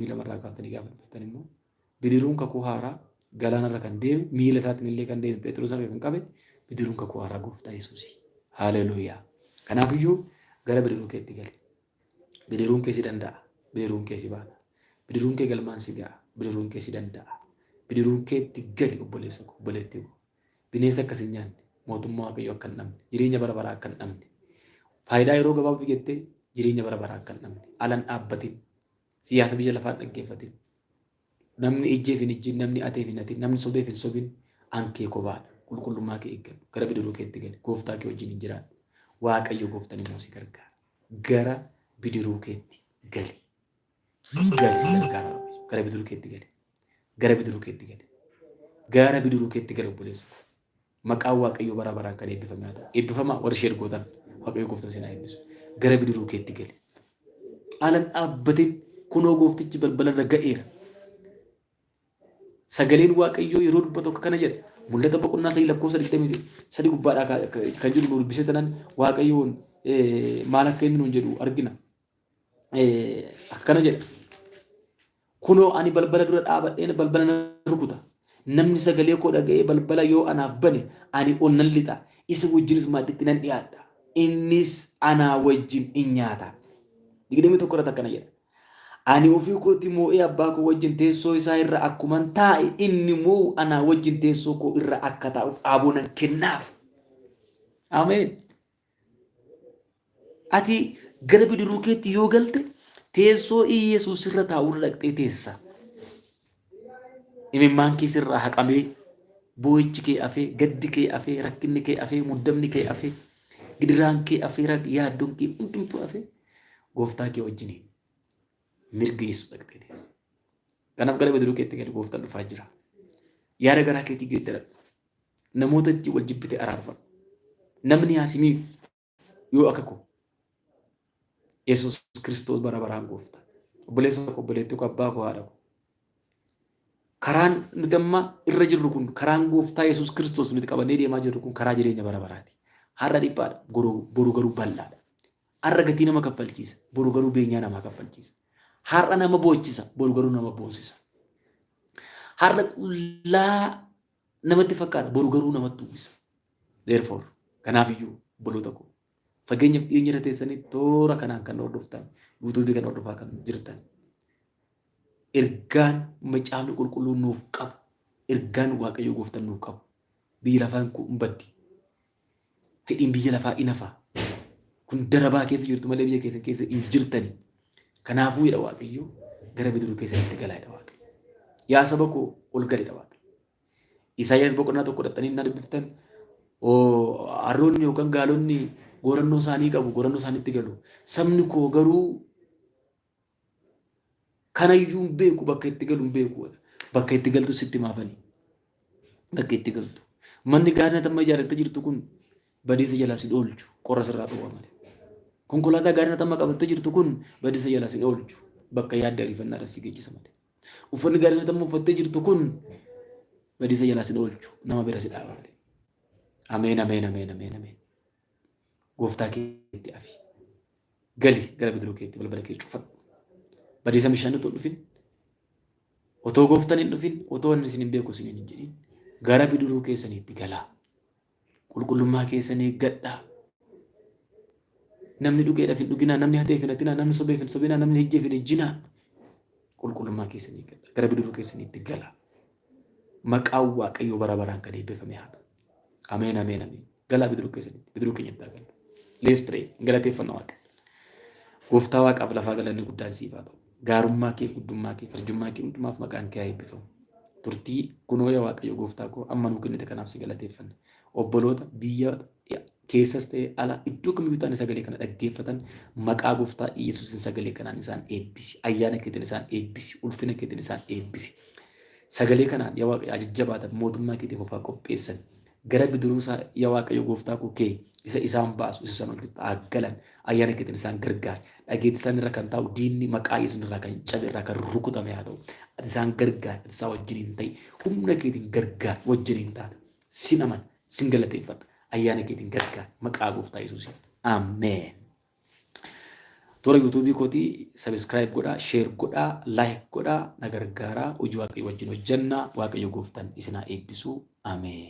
22 irraa kaaftanii gaafa dubbiftan immoo bidiruun kakuu haaraa galaanarra kan deeme, miila isaatiin illee kan deeme, Phexros irra kan qabe bidiruun kakuu haaraa gooftaa Yesuusi. Haleluuyaa. Kanaafiyyuu gara bidiruu keetti gali. Bidiruun kee si danda'a. Bidiruun kee si baata. Bidiruun kee galmaan si ga'a. Bidiruun kee si danda'a. Bidiruun keetti gali, obboleessa koo, obboleettii koo. Bineensa akkas hin nyaanne, mootummaa Waaqayyoo akka hin dhabne, jireenya bara baraa akka hin dhabne, faayidaa yeroo gabaabduu jettee jireenya bara baraa akka hin dhabne, ala hin dhaabbatin, siyaasa biyya lafaa hin dhaggeeffatin. Namni ijjeef hin ijjin, namni ateef hin hatin, namni sobeef hin sobin, an kee kophaadha. Qulqullummaa kee eeggadhu. Gara bidiruu keetti gali. Gooftaa kee wajjin hin jiraadhu. Waaqayyo gooftaan immoo si gargaara. Gara bidiruu keetti gali. Gali, si gargaara Waaqayyo. Gara bidiruu keetti gali. Gara bidiruu keetti gali. Gara bidiruu keetti gali, obboleessa koo. Maqaan Waaqayyoo bara baraan kan eebbifame haa ta'u. Eebbifamaa warri share gootan, Waaqayyo gooftaan sin haa eebbisu. Gara bidiruu keetti gali. Alan dhaabbatin, kunoo gooftichi balbalarra ga'eera. Sagaleen Waaqayyoo yeroo dubbatu akka kana jedha. Mul'ata boqonnaa 3 lakkoofsa 23 gubbaadhaa kan jiru nu dubbisee tanan Waaqayyoon maal akka inni nuun jedhu argina. Akkana jedha. Kunoo ani balbala dura dhaabadheen balbala nan rukuta. Namni sagalee koo dhaga'ee balbala yoo anaaf bane, ani ol nan lixa. Isa wajjinis maadditti nan dhiyaadha. Innis anaa wajjin in nyaata. 21 irratti akkana jedha. Ani ofii kootii moo'ee abbaa koo wajjin teessoo isaa irra akkuman taa'e, inni immoo anaa wajjin teessoo koo irra akka taa'uuf aaboo nan kennaaf. Ameen. Ati gara bidiruu keetti yoo galte, teessoo Iyyasuus irra taa'u irra dhaqxee teessa. Imimmaan kee sirraa haqamee, boo'ichi kee afee, gaddi kee afee, rakkinni kee afee, muddamni kee afee, gidiraan kee afee, yaaddoon kee hundumtuu afee, gooftaa kee wajjiniin mirga Yesuus dhaqxee teessa. Kanaaf gara bidiruu keetti gadi, gooftaan dhufaa jira. Yaada garaa keetii geeddaradhu. Namoota ittiin wal jibbite araarfadhu. Namni haa si miidhu yoo akka koo. Yesuus Kiristoos bara baraan gooftaa. Obboleessa koo, obboleettii koo, abbaa koo, haadha koo. Karaan nuti amma irra jirru kun, karaan gooftaa Yesuus Kiristoos nuti qabannee deemaa jirru kun, karaa jireenya bara baraati. Har'a dhiphaadha, boru garuu bal'aadha. Har'a gatii nama kaffalchiisa, boru garuu beenyaa namaa kaffalchiisa. Har'a nama boochisa, boru garuu nama boonsisa. Har'a qullaa namatti fakkaata, boru garuu namatti uwwisa. Therefore, kanaaf iyyuu obboloota koo, fageenyaaf dhiyeenya irra teessanii toora kanaan kan hordoftan, yuutuubii kan hordofaa kan jirtan, ergaan macaafni qulqulluun nuuf qabu, ergaan Waaqayyo gooftan nuuf qabu, biyyi lafaan kun hin baddi. Fedhiin biyya lafaa in hafa. Kun darabaa keessa jirtu malee biyya keessan keessa hin jirtani. Kanaafuu jedha Waaqayyo, gara bidiruu keessanitti galaa jedha Waaqayyo. Yaa saba koo, ol gali jedha Waaqayyo. Isaayyaas boqonnaa 1 dhaqxanii na dubbiftan, harroonni yookaan gaalonni goorannoo isaanii qabu, goorannoo isaaniitti galu. Sabni koo garuu kanayyuu hin beeku, bakka itti galu hin beeku. Bakka itti galtu sitti maafani. Bakka itti galtu. Manni gaariin ati amma ijaarrattee jirtu kun badiisa jalaa sin oolchu, qorra sirraa dhowwa malee. Konkolaataa gaariin ati amma qabattee jirtu kun badiisa jalaa sin oolchu, bakka yaadde ariifannaadhaan si geejjisa malee. Uffanni gaariin ati amma uffattee jirtu kun badiisa jalaa sin oolchu, nama bira si dhaaba malee. Ameen, ameen, ameen, ameen, ameen. Gooftaa keetti afi. Gali gara bidiruu keetti, balbala kee cufadhu. Badiisa bishaan otoo hin dhufin, otoo gooftaan hin dhufin, otoo inni isin hin beeku isin hin jedhin, gara bidiruu keessaniitti galaa. Qulqullummaa keessan eeggadhaa. Namni dhugeedhaaf hin dhuginaa, namni hateef hin hatinaa, namni sobeef hin sobinaa, namni hijjeef hin hijjinaa. Qulqullummaa keessan eeggadhaa. Gara bidiruu keessaniitti galaa. Maqaan Waaqayyoo bara baraan kan eebbifame haa ta'u. Ameen, ameen, ameen. Galaa bidiruu keessanitti, bidiruu keenyatti haa gallu. Let's pray. Galateeffanna Waaqa. Gooftaa Waaqaaf lafaa, galanni guddaan siif haa ta'u. Gaarummaa kee, guddummaa kee, arjummaa kee hundumaaf maqaan kee haa eebbifamu. Turtii kunoo yaa Waaqayyo gooftaa koo amma nuu kennite kanaaf si galateeffanna. Obboloota biyya keessas ta'e ala iddoo kamiyyuu ta'an sagalee kana dhaggeeffatan maqaa gooftaa Iyyasuusin sagalee kanaan isaan eebbisi. Ayyaana keetiin isaan eebbisi. Ulfina keetiin isaan eebbisi. Sagalee kanaan yaa Waaqayyo ajajjabaatan, mootummaa keetiif ofaa qopheessan. Gara bidiruu isaa yaa Waaqayyo gooftaa koo kee isa isaan baasu isa isaan oolchutti haa galan. Ayyaana keetiin isaan gargaari. Dhageetti isaan irra kan taa'u diinni maqaa Yesuus irraa kan cabe, irraa kan rukutame haa ta'u. Ati isaan gargaari. Ati isaan wajjin hin ta'i. Humna keetiin gargaari. Wajjin hin taata. Sin amana. Sin galateeffadha. Ayyaana keetiin gargaari. Maqaa gooftaa Yesuusiin. Ameen. Toora YouTubeii kootii subscribe godhaa, share godhaa, like godhaa, na gargaaraa. Hojii Waaqayyo wajjin hojjannaa. Waaqayyo gooftaan isin haa eebbisu. Ameen.